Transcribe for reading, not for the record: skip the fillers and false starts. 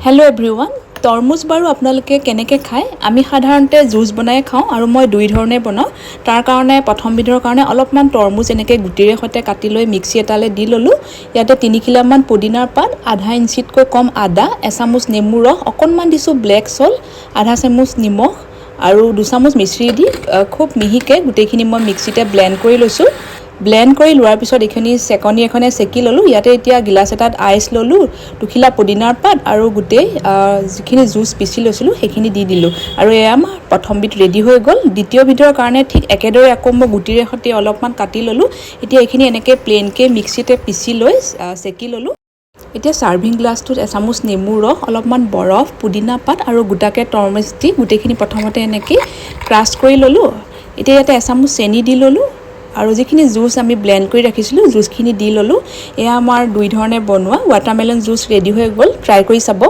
Hello' everyone, তৰমুজ বাৰু আপোনালোকে কেনেকৈ খায়? আমি সাধাৰণতে জুচ বনাই খাওঁ আৰু মই দুই ধৰণে বনাওঁ। তাৰ কাৰণে প্ৰথমবিধৰ কাৰণে অলপমান তৰমুজ এনেকৈ গুটিৰে সৈতে কাটি লৈ মিক্সি এটালৈ দি ল'লোঁ। ইয়াতে 3 খিলামান পদিনাৰ পাত, আধা ইঞ্চিতকৈ কম আদা, এচামুচ নেমু ৰস, অকণমান দিছোঁ ব্লেক চল্ট, আধা চামুচ নিমখ আৰু 2 চামুচ মিচিৰি দি খুব মিহিকৈ গোটেইখিনি মই মিক্সিতে ব্লেণ্ড কৰি লৈছোঁ। ব্লেণ্ড কৰি লোৱাৰ পিছত এইখিনি চেকনি এখনে চেকি ল'লোঁ। ইয়াতে এতিয়া গিলাচ এটাত আইচ ল'লোঁ, দুখিলা পদিনাৰ পাত আৰু গোটেই যিখিনি জুচ পিচি লৈছিলোঁ, সেইখিনি দি দিলোঁ আৰু এয়া আমাৰ প্ৰথমবিধ ৰেডি হৈ গ'ল। দ্বিতীয়বিধৰ কাৰণে ঠিক একেদৰে আকৌ মই গুটিৰে সৈতে অলপমান কাটি ল'লোঁ। এতিয়া এইখিনি এনেকৈ প্লেইনকৈ মিক্সিতে পিচি লৈ চেকি ল'লোঁ। এতিয়া ছাৰ্ভিং গ্লাছটোত এচামুচ নেমু ৰস, অলপমান বৰফ, পুদিনা পাত আৰু গোটাকৈ তৰমুজ দি গোটেইখিনি প্ৰথমতে এনেকৈ ক্ৰাছ কৰি ল'লোঁ। এতিয়া ইয়াতে এচামুচ চেনি দি ল'লোঁ আৰু যিখিনি জুচ আমি ব্লেণ্ড কৰি ৰাখিছিলোঁ, জুচখিনি দি ল'লোঁ। এয়া আমাৰ দুই ধৰণে বনোৱা ৱাটাৰমেলন জুচ ৰেডি হৈ গ'ল। ট্ৰাই কৰি চাব।